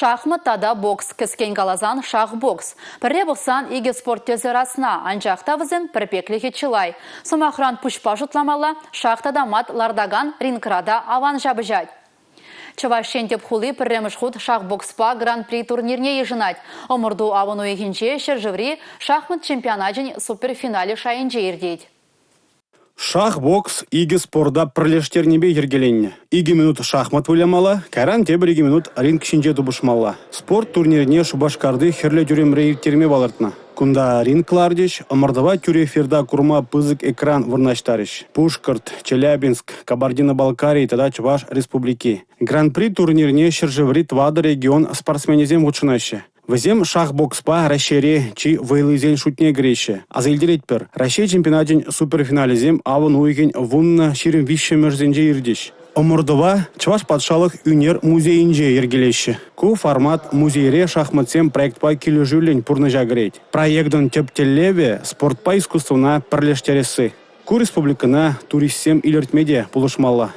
Шахмат тата бокс, кӗскен каласан шах-бокс. Пӗрре пӑхсан икӗ спорт тӗсӗ расна, анчах та вӗсем пӗрпеклӗхӗ чылай. Сӑмахран, пуҫпа шутламалла, шах тата мат лартакан рингра та аван ҫапӑҫать. Чӑваш Ен тӗп хули пӗрремӗш хут шах-бокспа Гран-при турнирне йышӑнать. Ӑмӑрту авӑн уйӑхӗнче ҫӗршыври шахмат чемпионачӗн суперфиналӗ шайӗнче иртет. Шах-бокс икӗ спорта пӗрлештернипе йӗркеленнӗ. Икӗ минут шахмат вылямалла, кайран тепӗр икӗ минут ринг ҫинче тупӑшмалла. Спорт турнирне Шупашкарти Хӗрлӗ тӳремре ирттерме палӑртнӑ. Кунта ринг лартӗҫ, ӑмӑртӑва тӳрӗ эфирта курма пысӑк экран вырнаҫтарӗҫ. Пушкӑрт, Челябинск, Кабардино-Балкари тата Чӑваш Республики. Гран-при турнирне ҫӗршыври тӑватӑ регион спортсменӗсем хутшӑнаҫҫӗ. Вӗсем шах-бокспа Раҫҫейре чи вӑйлисен шутне кӗреҫҫӗ. Аса илтеретпӗр, Раҫҫей чемпионачӗн суперфиналӗсем авӑн уйӑхӗн 10-23-мӗшӗсенче иртӗҫ. Ӑмӑртӑва Чӑваш патшалӑх ӳнер музейӗнче йӗркелеҫҫӗ. Ку формат музейре шахматсем проектпа килӗшӳллӗн пурнӑҫа кӗрет. Проектӑн тӗп тӗллевӗ – спортпа искусствӑна пӗрлештересси. Ку республикӑна туристсем илӗртме те пулӑшмалла.